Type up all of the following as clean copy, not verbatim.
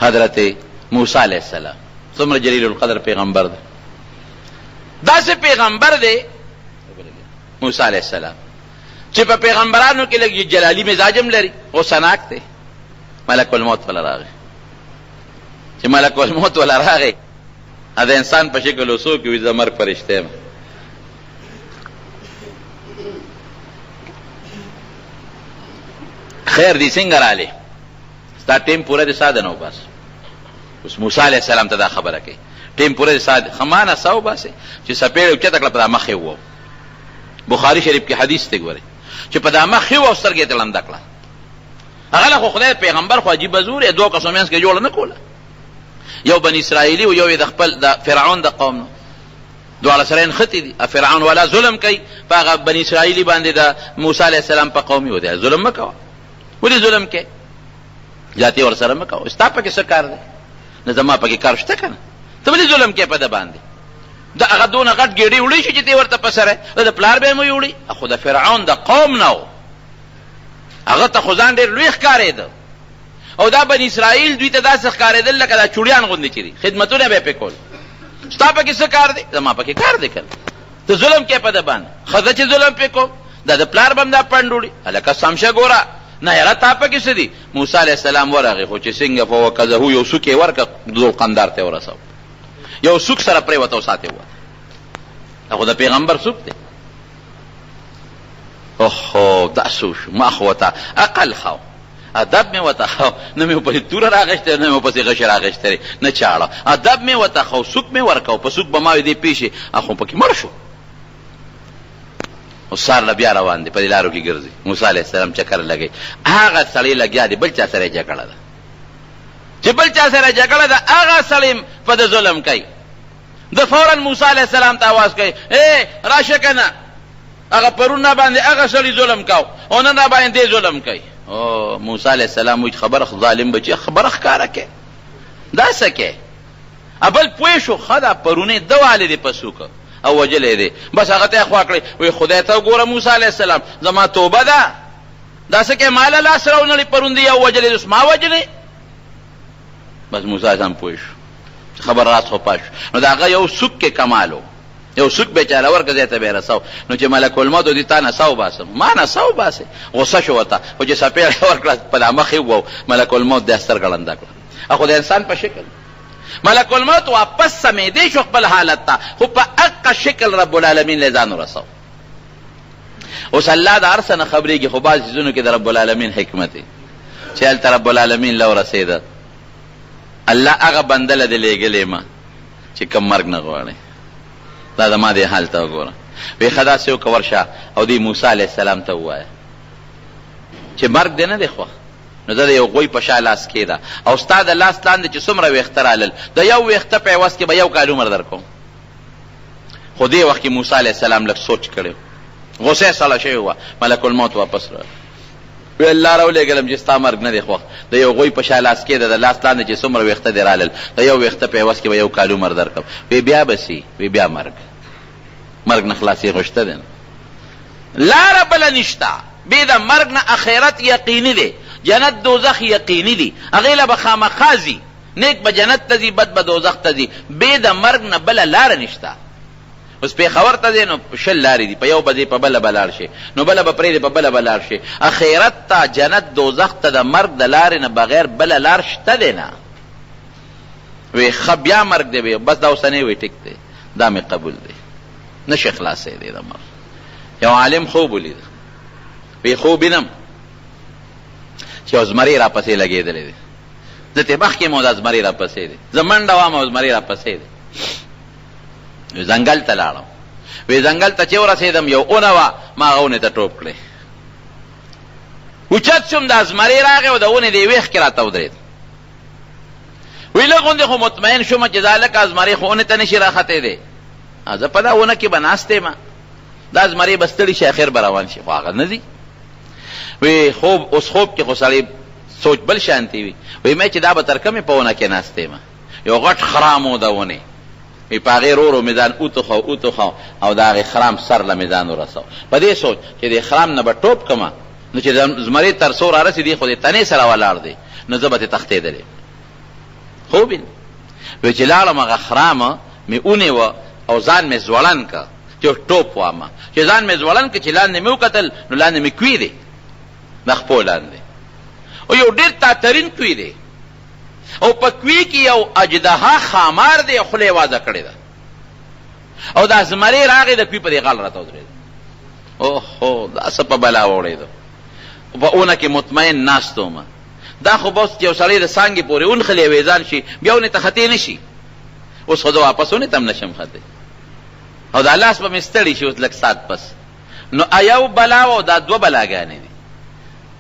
حضرت موسی علیه السلام څومره جلیل القدر پیغمبر دی، داسې پیغمبر دی موسی علیه السلام چې په پیغمبرانو کې لږ جلالی مزاج هم لري، غوسه دی. ملک الموت ولا راغی، چې ملک الموت ولا راغی د انسان په شکل وسو کې وي، زه مرګ فرشته یم. خیر دی څنګه رالی، ستا ټیم پوره دی، ساده نه وباسه. اوس موسی علیه السلام ته دا خبره کوي، ټیم پوره دی، ساده خمانه سا وباسې. چې څپېړې اوچته کړه، په دا مخ یې ووهو. بخاري شریف کې حدیث دی ګورئ، چې په دا مخ یې ووهو، سترګې یې ترې ړنده کړه. هغه له خو خدای پیغمبر خو عجیبه زور یې دوو کسو منځ کې جوړه نه کوله، یو بني اسرائیلي او یو یې د خپل د فرعون د قوم نه، دواړه سره نښتي دي. فرعون والا ظلم کوي په هغه بني اسرائیلي باندې، د موسی علیه السلام په قوم یې ودی ظلم مه کوه، ولې ظلم کوې؟ زیاتې ورسره مه کوه، ستا پکې څه کار دی؟ نه زما پکې کار شته که نه، ته ولې ظلم کوې په ده باندې؟ د هغه دونه غټ ګېډۍ وړی شي چې ته ورته په سره د پلار به مو یې وړي. خو د فرعون د قوم نه و، هغه ته خو ځان ډېر لوی ښکارېده، او دا بني اسرائیل دوی ته داسې ښکارېدل لکه دا چوړیان غوندې چې دي، خدمتونه به یې پرې کول. ستا پکې څه کار دی؟ زما پکې کار دی که نه، ته ظلم کوې په ده باندې. ښځه چې ظلم پرې کوم، دا د پلار به هم دا پنډ وړي. هلکه سم شه ګوره، نه یاره تا پکې څه دي؟ موسی علیه السلام ورغی، خو چې څنګه فوکزه یو سوک یې ورکړ، ذو قندار ته یې ورساوه، یو سوک سره پرېوته او ساتې ووته. دا خو د پیغمبر سوک دی. اوهو دا څه وشو، ما خو ورته عقل ښه و، ادب مې ورته ښه و، نه مې ورپسې توره راغېښتې، نه مې ورپسې غشی راغېښتی، نه چاړه، ادب مې ورته ښه و، سوک مې ورکاو، په سوک به ما وې دې پېښې، خو پکې مړ شو. اوس سهار له بیا روان دی، په دې لارو کې ګرځي. موسی علیه السلام چکر لګوي، هغه سړی لګیا دی، بل چا سره یې جګړه ده، چې بل چا سره جګړه ده هغه سړی په ده ظلم کوي. ده فورا موسی علیه السلام ته اواز کوي، ای راشه که نه، هغه پرون را باندې هغه سړي ظلم کاو او نن را باندې دی ظلم کوي. او موسی علیه السلام وایي خبره ظالم بچي خبره ښکاره کوي، دا څه کوې؟ ابل پوه شو، ښه دا پرونی ده والې دی په سوک او وژلی دی، بس هغه ته یې خوا کړې، وایي خدای ته وګوره موسی علیه السلام، زما توبه ده، دا څه کوې ما له لاس راونړي، پرون دې یو وژلی دی اوس ما وژنې؟ بس موسی علیه السلام پوه شو چې خبر راز خو پاش شو. نو د هغه یو سوک کې کمال و، یو سوک به چاله ورکړ ځای ته به یې رساو. نو چې ملک الموت دې تا نه سا وباسم، ما نه سا وباسې، غوسه شو ورته، خو چې څپېړه یې ورکړه په دا مخ یې ووهو، ملک الموت دا سترګه ړنده کړه. خو د انسان په شکل ملک الموت واپس سمېدی شو خپل حالت ته، خو په هقه شکل رب العالمین له ځان ورساو. اوس الله د هر څه نه خبرېږي، خو بعضې څیزونو کې د رب العالمین حکمت دی چې هلته رب العالمین له ورسېده. الله هغه بنده له دې لېږلی ما چې کوم مرګ نه غواړي، دا زما دې حال ته وګوره. وی ښه داسې وکړه، ورشه او دې موسی علیه السلام ته ووایه چې مرګ دې نه دی خوښ، نو زه د یو غوی په شا لاس کېده او ستا د لاس لاندې چې څومره ویښته رالل، د یو ویښته په عوض کې به یو کال عمر درکوم. خو دې وخت کې موسی علیه السلام لږ سوچ کړی و، غوسه یې سړه شوې وه. ملک الموت واپس راغی، ویل الله راولېږلم چې ستا مرګ نه دی خوښ، د یو غوی په شا لاس کېده، د لاس لاندې چې څومره ویښته دې رالل، د یو ویښته په عوض کې به یو کال عمر درکړم. وی بیا به څه؟ وی بیا مرګ، مرګ نه خلاصېږي خو شته دی نه، لاره بله نشته بې د مرګ نه. اخرت یقیني دی، جنت دوزخ یقیني دي، هغې له به خامخا ځي، نیک به جنت ته ځي، بد به دوزخ ته ځي، بې د مرګ نه بله لاره نشته. اوس پېښور ته ځې نو شل لارې دي، په یو به ځې په بله به لاړ شې، نو بله به پرېږدې په بله به لاړ شې. اخرت ته، جنت دوزخ ته د مرګ د لارې نه بغیر بله لار شته دی نه. وی ښه بیا مرګ دی، وی بس دا اوسنی وی ټیک دی، دا مې قبول دی، نه شي خلاصېدی د مرګ. یو عالم خوب ولید، وی خوب وینم چې یو زمری راپسې لګېدلی دی، زه ترې مخکې یم او دا زمری راپسې دی، زه منډه وم او زمری راپسې دی. ځنګل ته لاړم، وی ځنګل ته چې ورسېدم یو ونه وه، ما هغه ونې ته ټوپ کړې، اوچت شوم، دا زمری راغی او د ونې دې ویښ کې راته ودرېد. وی لږ غوندې خو مطمئن شوم چې دا لکه زمری خو ونې ته نشي راختې دی، زه په دا ونه کې به ناست یم، دا زمری به ستړي شي اخر به روان شي، خو هغه نه ځي. وی خوب اوس خوب کې خو سړی سوچ بل شانتي وي. وی مې چې دا به تر کومې په ونه کې ناست یم، یو غټ خرام و د ونې، وی په هغې ورو ورو مې ځان وتښو وتښو او د هغې خرام سر له مې ځان ورسو، په دې سوچ چې دې خرام نه به ټوپ کړم، نو چې زمری تر څو رارسي دی خو دې تنې سره ولاړ دی، نو زه به ترې تښتېدلی. خوب یې وی چې لاړم هغه خرام مې ونیوه او ځان مې ځوړند کړ چې ټوپ وامه، چې ځان مې ځوړند کړ چې لاندې مې وکتل نو لاندې مې کوی دی د خپو لاندې او یو ډېر تاترین کوی دی او په کوی کې یو اجدها ښامار دی خوله یې وازه کړې ده او دا زمری راغی د کوی په دې غاړه راته ودرېد. اوهو دا څه په بلا ووړېدو. په اونه کې مطمئن ناست وم. دا خو به اوس چې یو سړی د څانګې پورې ونښلي اوېزان شي بیا ونې ته ختې نه شي. اوس خو زه واپس ونې ته هم نه شم ختې او دا لاس به مې ستړي شي اوس لږ ساعت پس. نو یو بلا وه او دا دوه بلاګانې دي.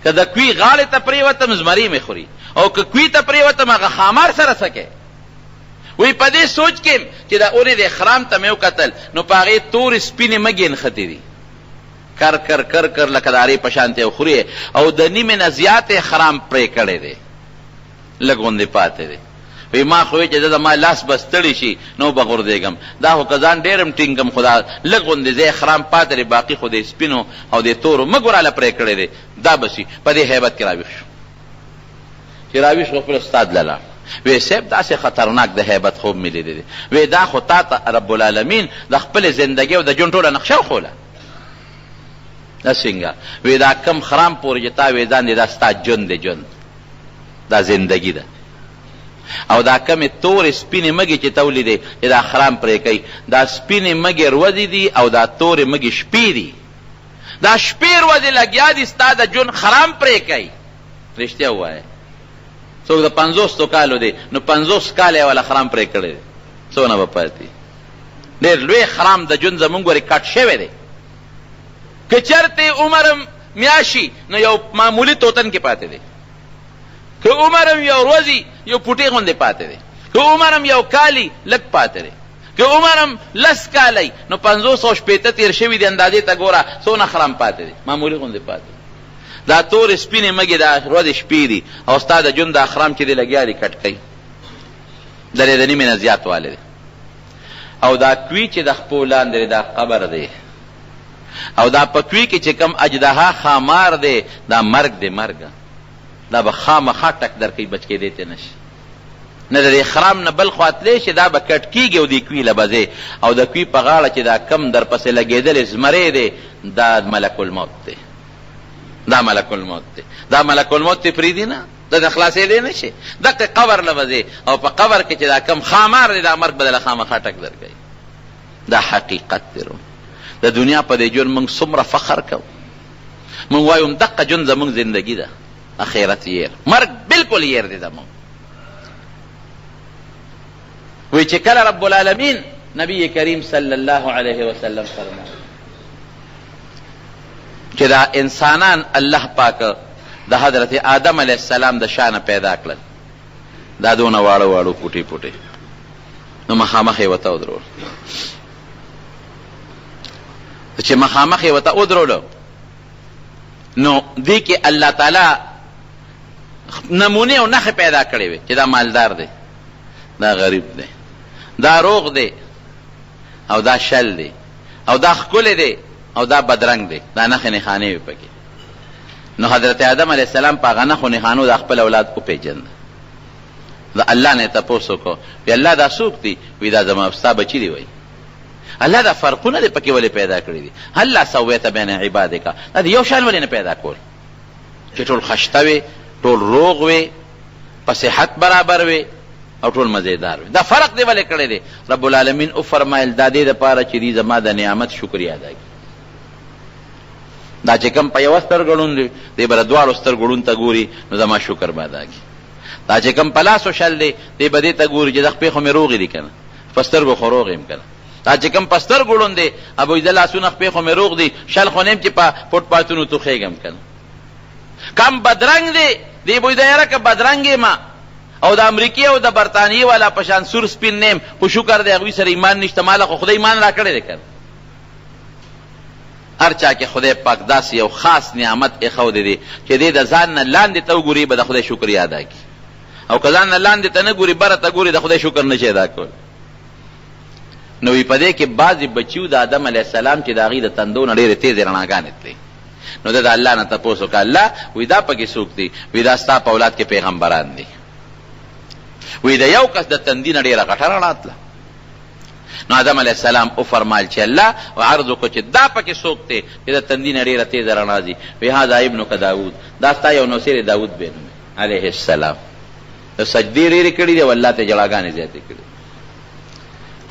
که د کوی غاړې ته پرېوتم زمری مې خوري او که کوی ته پرېوتم هغه ښامار سره څه کوي؟ وایي په دې سوچ کې یم چې د اونې دې خرام ته مې وکتل نو په هغې تورې سپینې مږې نښتې دي، کر کر کر کر لکه د ارې په شانتې او خوري یې او د نیمې نه زیات یې خرام پرې کړی دی، لږ غوندې پاتې دی. وایي ما خو ویل چې زما لاس به ستړي شي نو به غورځېږم، دا خو که ځان ډېر هم ټینګ کړم خو دا لږ غوندې ځای خرام پاتې دی، باقي خو دې سپینو او دې تورو مږو راله پرې کړی دی، دا به څه وي؟ په دې هیبت کې راویښ شوم. چې راویښ شو خپل استاد له لاړ. وې صیب داسې خطرناک د هیبت خوب مې لیدلی دی. وې دا خو تا ته رب العالمین د خپلې زندګۍ او د ژوند ټوله نقشه وښوله. دا څنګه؟ وې دا کوم خرام پورې چې تا وې ځان دی دا ستا ژوند دی ژوند، دا زندګي ده. او دا کومې تورې سپینې مږې چې ته ولیدې چې دا خرام پرې کوي دا سپینې مږې ورځې دي او دا تورې مږې شپې دي. دا شپې ورځې لګیا دي ستا د ژوند خرام پرې کوي. رښتیا ووایه څوک د پنځوستو کالو دی نو 50 کاله یې والا خرام پرې کړی دی، څونه به پاتې؟ ډېر لوی خرام د ژوند زمونږ ورې کټ شوی دی. که چېرته عمر هم میاشي نو یو معمولي توتن کې پاتې دی، که عمر هم یو ورځ یو پوټې غوندې پاتې دی، که عمر هم یو کال لږ پاتې دی، که عمر هم 10 کاله نو 50 او 60 تېر شوي دي، اندازې ته ګوره څونه خرام پاتې دی، معمولي غوندې پاتې دی. دا تورې سپینې مږې دا ورځې شپې دي او ستا د ژوند دا خرام چې دی لګیا دي کټ کوي، درې د نیمې نه زیات والی دی. او دا کوی چې د خپو لاندې دی دا قبر دی، او دا په کوی کې چې کوم اجدها ښامار دی دا مرګ دی، مرګ دا به خامخا ټک درکوي، بچ کېدی ترې نه شي. نه د دې خرام نه بل خوا تللی شي، دا به کټ کېږي او دې کوی له به ځې، او د کوی په غاړه چې دا کوم درپسې لګېدلی زمری دی دا ملک الموت دی، دا ملک الموت دی، دا ملک الموت ته پرېږدي نه، د نه خلاصېدی نه شي، دقې قبر له به ځې او په قبر کې چې دا کوم ښامار دی دا مرګ به درله خامخا ټک درکوي. دا حقیقت دی ورور. د دنیا په دې ژوند موږ څومره فخر کوو، موږ وایو همدقه ژوند زموږ زندګي ده، اخرت یې مرګ بالکل یې دی زموږ. وایي چې کله رب العالمین نبی کریم صلی الله علیه وسلم فرمایي چې دا انسانان الله پاک د حضرت آدم علیه السلام د شانه پیدا کړل، دا دونه واړه واړو پوټې پوټې، نو مخامخ یې ورته ودرول. چې مخامخ یې ورته ودرولو نو دې کې الله تعالی نمونې او نښې پیدا کړې وې چې دا مالدار دی، دا غریب دی، دا روغ دی او دا شل دی، او دا ښکلی دی او دا بدرنګ دی، دا نښې نښانې وې پکې. نو حضرت آدم علیه السلام په هغه نښو نښانو دا خپل اولاد وپېژند. د الله نه یې تپوس وکړو، وی الله دا څوک دي؟ وی دا زما ستا بچي دي. وایي الله دا فرقونه دې پکې ولې پیدا کړي دي؟ هلا سویت بین عبادک، دا دې یو شان ولې نه پیدا کول چې ټول خشته وي، ټول روغ وي، په صحت برابر وي او ټول مزیدار وي، دا فرق دې ولې کړی دی؟ رب العالمین وفرمایل دا دې دپاره چې دوی زما د نعمت شکریه ادا کړي. دا چې کوم په یوه سترګه ړوند دی، دی به د دواړو سترګو ړوند ته ګوري نو زما شکر به ادا کړي. دا چې کوم په لاسو شل دی، دی به دې ته ګوري چې د خپې خو مې روغې دي که نه، په سترګو خو روغ یم که نه. دا چې کوم په سترګو ړوند دی، ابو د لاسونه خپې خو مې روغ دي، شل خو نه یم چې په فوټ پاتونو توخېږم که نه. کم بدرنګ دی، دی به وایي یاره که بدرنګ یم او د امریکې او د برتانیې والا په شان سور سپین نه یم، خو شکر دی هغوی سره ایمان نشته، ما له خو خدای ایمان راکړی دی که نه. هر چا کې خدای پاک داسې یو خاص نعمت ایښودی دی چې دی د ځان نه لاندې ته وګوري به د خدای شکریه ادا کړي، او که ځان نه لاندې ته نه ګوري بره ته ګوري د خدای شکر نه شي ادا کولی. نو وي په دې کې بعضې بچي وو د آدم علیه السلام چې د هغوی د تندو نه ډېرې تېزې رڼاګانې تلې. نو ده د الله نه تپوس وکړ، الله وي دا پکې څوک دي؟ وي دا ستا په اولاد کې پیغمبران دي. وی د یو کس د تندي نه ډېره غټه رڼا تله. نو آدم علیه السلام وفرمایل چې الله عرض وکړو چې دا پکې څوک دی چې د تندي نه ډېره تېزه رڼا ځي؟ وی هذا ابنک داود، دا ستا یو نوسی دی داود به نوم علیه السلام. د سجدې ډېرې کړي دي او الله ته ژړاګانې زیاتې کړي.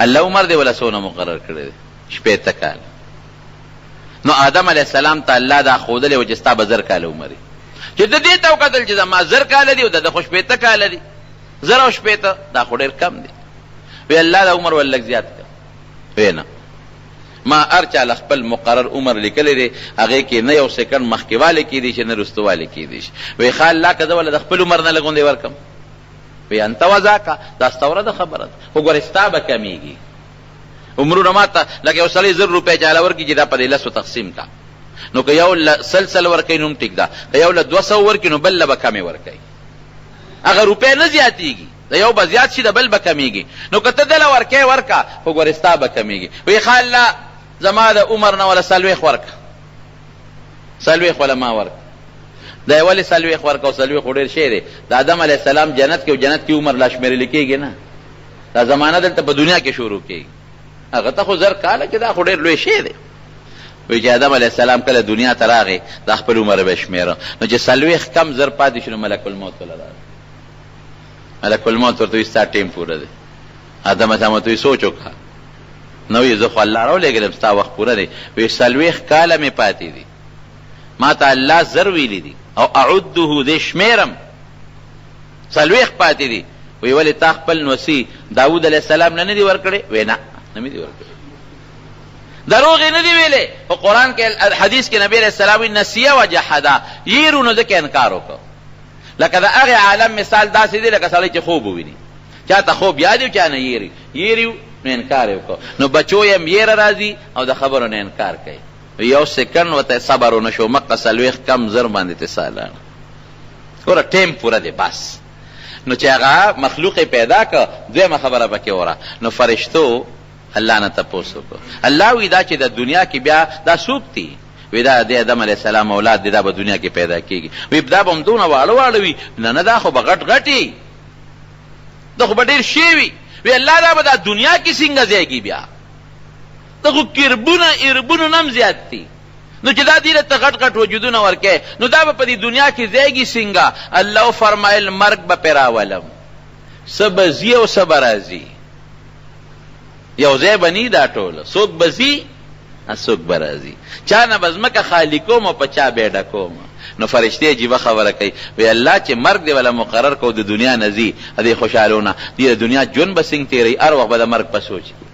الله عمر دې وله څونه مقرر کړی دی؟ 60 کاله. نو آدم علیه السلام ته الله دا ښودلې وه چې ستا به 1000 کاله عمر وي. چې ده دې ته وکتل چې زما 1000 کاله دي او د ده خو 60 کاله دي، 1060، دا خو ډېر کم دی. وی الله دا عمر ول لږ زیات کړه. وی نه، ما هر چا له خپل مقرر عمر لیکلی دی، هغې کې نه یو سیکنډ مخکېوالی کېدی شي نه وروستوالی کېدی شي. وی ښه الله که زه وله د خپل عمر نه لږ غوندې ورکړم؟ وی انت وذاکه، دا ستا ورده خبره ده، خو ګورې ستا به کمېږي عمرونه. ما ته لکه یو سړی 1000 روپۍ چاله ورکړي چې دا په دې لسو تقسیم کا، نو که یو له 100 100 ورکوي نو هم ټیک ده، که یو له 200 ورکړي نو بل له به کمې ورکوي، هغه روپۍ نه زیاتېږي، د یو به زیات شي د بل به کمېږي. نو که ته ده له ورکوې ورکړه، خو ګورې ستا به کمېږي. وایي ښه الله زما د عمر نه وله 40 ورکړه، 40 وله ما ورکړه. دا یې ولې 40 ورکړه؟ او 40 خو ډېر شی دی. د آدم علیه السلام جنت کې او جنت کې عمر لا شمېرل کېږي نه، دا زمانه دلته په دنیا کې شروع کېږي. هغه ته خو 1000 کاله کې دا خو ډېر لوی شی دی. وایي چې آدم علیه السلام کله دنیا ته راغی دا خپل عمر به یې شمېره، نو چې 40 کم 1000 پاتې شو نو ملک الموت وله راغی. ملک الموت ورته وایي ستا ټیم پوره دی. آدم علیه السلام ورته وایي سوچ وکړه. نه وایي زه خو الله راولېږلم، ستا وخت پوره دی. وایي 40 کاله مې پاتې دي، ما ته الله 1000 ویلي دي او اعده دې شمېرم، 40 پاتې دي. وایي ولې تا خپل نوسی داود علیه السلام نه نه دي ورکړی؟ وایي نه، نه مې دي ورکړی. دروغ یې نه دي ویلي، خو قرآن کې حدیث کې نبی علیه السلام وایي نسیه وجحده، یېرو نو ځکه انکار وکړ. لکه د هغې عالم مثال داسې دی لکه سړی چې خوب وویني، چا ته خوب یاد وي چا نه یېري، یېري نو انکار یې وکړ. نو بچو یې هم یېره راځي او د خبرو نه انکار کوي. یو سیکنډ ورته صبر ونه شو، مقه 40 کم 1000 باندې ته ساه لاړه. ګوره ټیم پوره دی بس. نو چې هغه مخلوق یې پیدا کړ، دویمه خبره پکې وره، نو فرشتو الله نه تپوس وکړ، الله وی دا چې د دنیا کې بیا دا څوک دي؟ وی دا د آدم علیه السلام اولاد دی، دا به دنیا کې پیدا کېږي. وی دا به هم دونه واړه واړه وي؟ نه نه، دا خو به غټ غټ وي، دا خو به ډېر شی وي. وی الله دا به دا دنیا کې څنګه ځایږي؟ بیا دا خو کربونه اربونو نه هم زیات دي. نو چې دا دې له ته غټ غټ وجودونه ورکوې، نو دا به په دې دنیا کې ځایږي څنګه؟ الله وفرمایل مرګ به پرې راولم، څه به ځي او څه به راځي، یو ځای به نه دا ټول، څوک به ځي څوک به راځي، چا نه به ځمکه خالي کوم او په چا به یې ډکوم. نو فرشتې عجیبه خبره کوي، وایي الله چې مرګ دې وله مقرر کړو د دنیا نه ځي، دې خوشحالو نه دې د دنیا ژوند به څنګه تېروي، هر وخت به د مرګ په سوچ کې،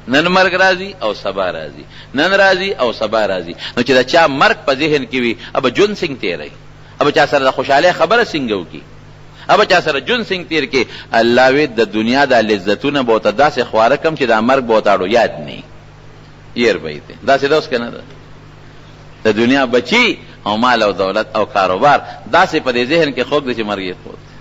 نن مرګ راځي او سبا راځي، نن راځي او سبا راځي. نو چې د چا مرګ په ذهن کې وي، به ژوند څنګه تېروي، به چا سره د خوشحالۍ خبره څنګه وکړي، به چا سره ژوند څنګه تېر کړي. الله وایي د دنیا دا لذتونه به ورته داسې خواره کړم چې دا مرګ به ورته اړو یاد نه وي، یېر به یې دی. داسې ده اوس که نه ده؟ د دنیا بچي او مال او دولت او کاروبار داسې په دې ذهن کې خوږ دی چې مرګ یې خوږ دی.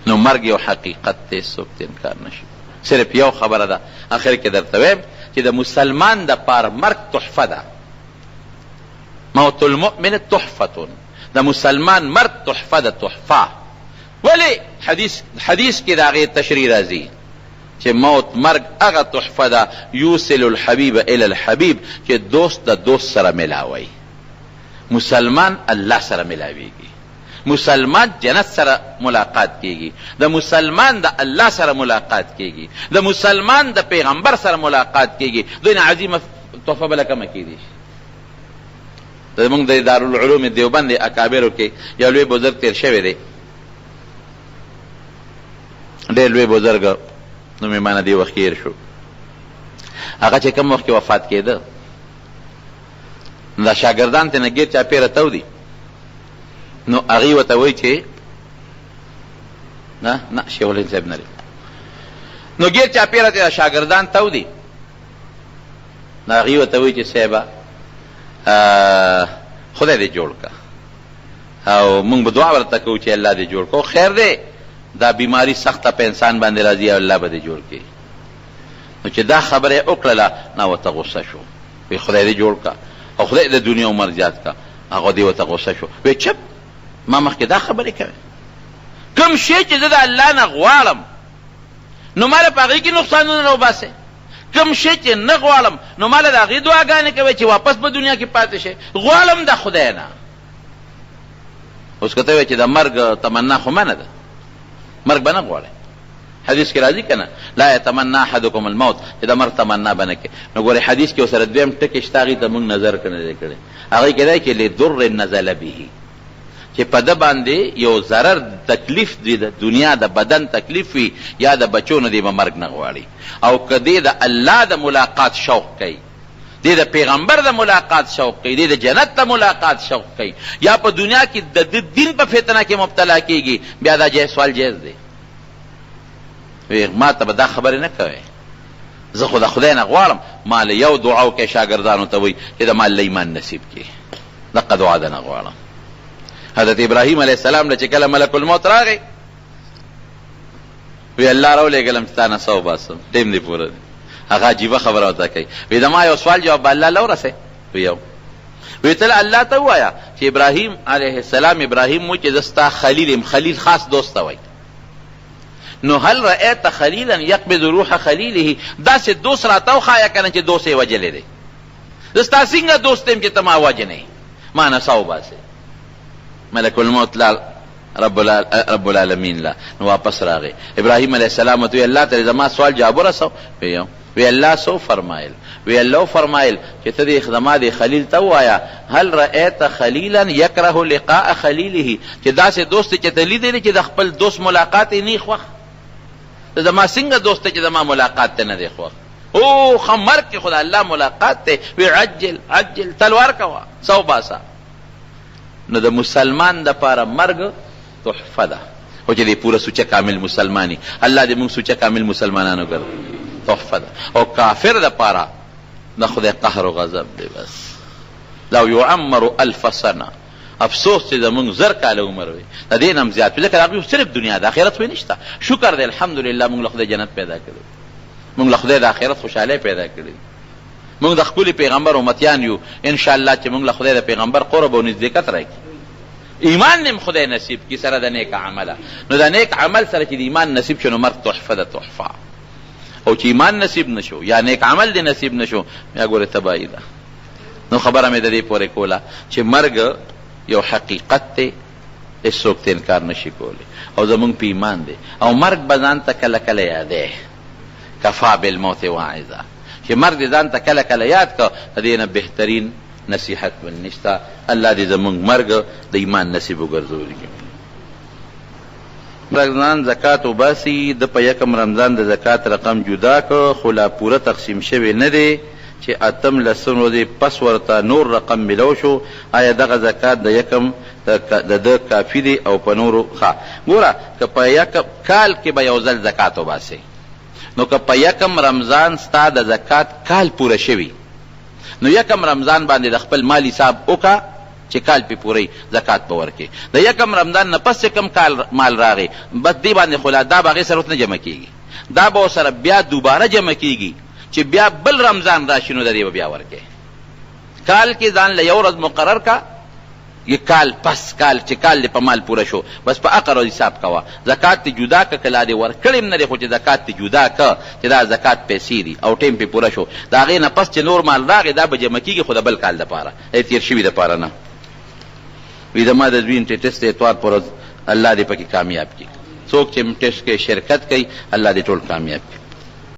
نو مرګ یو حقیقت دی، څوک ترې انکار نه شي. صرف یو خبره ده اخر کې درته وایم چې د مسلمان دپاره مرګ تحفه ده، موت المؤمن تحفة، د مسلمان مرګ تحفه ده، تحفه. ولې؟ حدیث کې د هغې تشریح راځي چې موت مرګ هغه تحفه ده یوصل الحبیب الی الحبیب، چې دوست د دوست سره ملاوي. مسلمان الله سره ملاویږي، مسلمان جنت سره ملاقات کیږي، د مسلمان د الله سره ملاقات کیږي، د مسلمان د پیغمبر سره ملاقات کیږي. دوی نه عظیمه تحفه بله کومه کیدی شي؟ زمونږ د دارالعلوم دیوبند اکابرو کې یو لوی بزرګ تېر شوی دی، ډېر لوی بزرګ، نوم یې ما نه دې وخت کې هېر شو. هغه چې کوم وخت کې وفات کېده، نو دا شاګردان ترې نه ګیر چاپېره تاو دي، نو هغوی ورته وایي چې نه نه شیخ الهند صاحب نه دی. نو ګیر چاپېره ترې دا شاګردان تاو دي، نو هغوی ورته وایي چې صاحبه خدای دې جوړ کړه، او موږ به دعا ورته کوو چې الله دې جوړ کړه، خیر دی دا بیماری سخته په انسان باندې راځي او الله به دې جوړ کړي. نو چې دا خبره یې وکړله، نو ورته غوسه شو، وایي خدای دې جوړ کړه او خدای د دنیا عمر زیات کړه. هغه دې ورته غوسه شو، وایي چپ، ما مخکې دا خبرې کوي. کوم شی چې زه د الله نه غواړم نو ماله په هغې کې نقصانونه راوباسې، کوم شی چې نه غواړم نو ماله د هغې دعاګانې کوې چې واپس په دنیا کې پاتې شې. غواړم د خدای نه. اوس که ته وایې چې د مرګ تمنا خو منع ده، مرګ به نه غواړې. حدیث کې راځي که نه، لا یتمنا احدکم الموت، چې د مرګ تمنا به نه کوې. نو ګورې حدیث کې ورسره دویم ټکی شته، هغې ته مونږ نظر نه دی کړی. هغې کې دی چې لضر نزل به، چې په ده باندې یو ضرر تکلیف وي، د دنیا د بدن تکلیف وي یا د بچو، نو دی به مرګ نه غواړي. او که دی د الله د ملاقات شوق کوي، دی د پیغمبر د ملاقات شوق کوي، دی د جنت د ملاقات شوق کوي، یا په دنیا کې د ده دین په فتنه کې مبتلا کیږي، بیا دا جایز سوال جایز دی. وی ما ته به دا خبرې نه کوې، زه خو د خدای نه غواړم ما له یو دعا وکړې، شاګردانو ته وایي چې د مال له ایمان نصیب کړي، دقه دعا د نه غواړم. حضرت ابراهیم علیه السلام له چې کله ملک الموت راغی، وی الله راولېږلم چې تا نه څه وباسم، ټیم دې پوره دی. هغه عجیبه خبره ورته کوي، وی زما یو سوال جواب به الله له ورسوي. وی یو وی ته الله ته ووایه چې ابراهیم علیه السلام ابراهیم و چې زه ستا خلیل یم، خلیل خاص دوست ته وایي. نو هل رأیت خلیلا یقبض روح خلیله، داسې دوست راته وښایه که نه چې دوست یې وژلی دی. زه ستا څنګه دوست یم چې ته ما وژنې، ما نه ساه وباسې. ملک الموت لاړ رب العالمین له، نو واپس راغی. ابراهیم علیه السلام ورته وویل الله ته دې زما سوال جواب ورسو. وی یو وی الله څه وفرمایل؟ وی الله وفرمایل چې ته دې زما دې خلیل ته ووایه هل رأیت خلیلا یکره لقاء خلیله، چې داسې دوست چې ته لیدلی چې د خپل دوست ملاقات یې نه خوښ، ته زما څنګه دوست چې زما ملاقات ته نه دی خوښ؟ او ښه مرګ کې خو د الله ملاقات دی. وی عجل عجل، تلوار کوه، څه وباسه. نو د مسلمان دپاره مرګ تحفه ده، خو چې دی پوره سوچه کامل مسلماني، الله دې موږ سوچه کامل مسلمانان وګرځوي، تحفه ده. او کافر دپاره د خدای قهر او غضب دی. بس لو یعمر الف سنه، افسوس چې زموږ 1000 کاله عمر وي، د دې نه هم زیات وي، ځکه هغوی صرف دنیا ده، آخرت خو یې نشته. شکر دی الحمدلله موږ له خدای جنت پیدا کړی، موږ له خدای د آخرت خوشحالۍ پیدا کړي، موږ د ښکلي پیغمبر امتیان یو. انشاءالله چې موږ له خدای د پیغمبر قرب او نزدېکت راکړي، ایمان دې هم خدای نصیب کړي سره د نیک عمله. نو د نیک عمل سره چې د ایمان نصیب شو نو مرګ تحفه ده، تحفه. او چې ایمان نصیب نه شو یا نیک عمل دې نصیب نه شو، بیا ګورې تباهي ده. نو خبره مې د دې پورې کوله چې مرګ یو حقیقت دی، هېڅوک ترې انکار نه شي کولی، او زموږ په ایمان دی. او مرګ به ځان ته کله کله یادوې، کفا بالموت واعظا، چې مرګ دې ځان ته کله کله یاد کړ، د دې نه بهترین نصیحت بل نشته. الله دې زموږ مرګ د ایمان نصیب وګرځولي. رمضان زکات وباسي، ده په یکم رمضان د زکات رقم جدا کړ، خو لا پوره تقسیم شوی نه دی چې اتم لسم ورځې پس ورته نور رقم ملو شو، آیا دغه زکات د یکم د ده کافي دی او په نورو؟ ښه ګوره، که په یکم کال کې به یو ځل زکات وباسې، نو که په یکم رمضان ستا د زکات کال پوره شوي، نو یکم رمضان باندې د خپل مال حساب وکړه چې کال پې پوره وي، زکات به ورکړې. د یکم رمضان نه پس چې کوم کال مال راغی، بس دې باندې خو لا دا به هغې سره اوس نه جمع کېږي، دا به ورسره بیا دوباره جمع کېږي چې بیا بل رمضان راشي، نو د دې به بیا ورکړې. کال کې ځان له یو ورځ مقرر کړه، یې کال پس کال چې کال دې په مال پوره شو، بس په هغه ورځ حساب کوه، زکات دې جدا که، که لا دې ورکړی هم نه دی، خو چې زکات دې جدا که چې دا زکات پیسې دي او ټیم پې پوره شو، د هغې نه پس چې نور مال راغی دا به جمع کېږي، خو د بل کال دپاره، د تېر شوي دپاره نه. وي زما د زوی انټري ټسټ د اتوار په ورځ، الله دې پکې کامیاب کړي. څوک چې هم ټسټ کې شرکت کوي، الله دې ټول کامیاب کړي.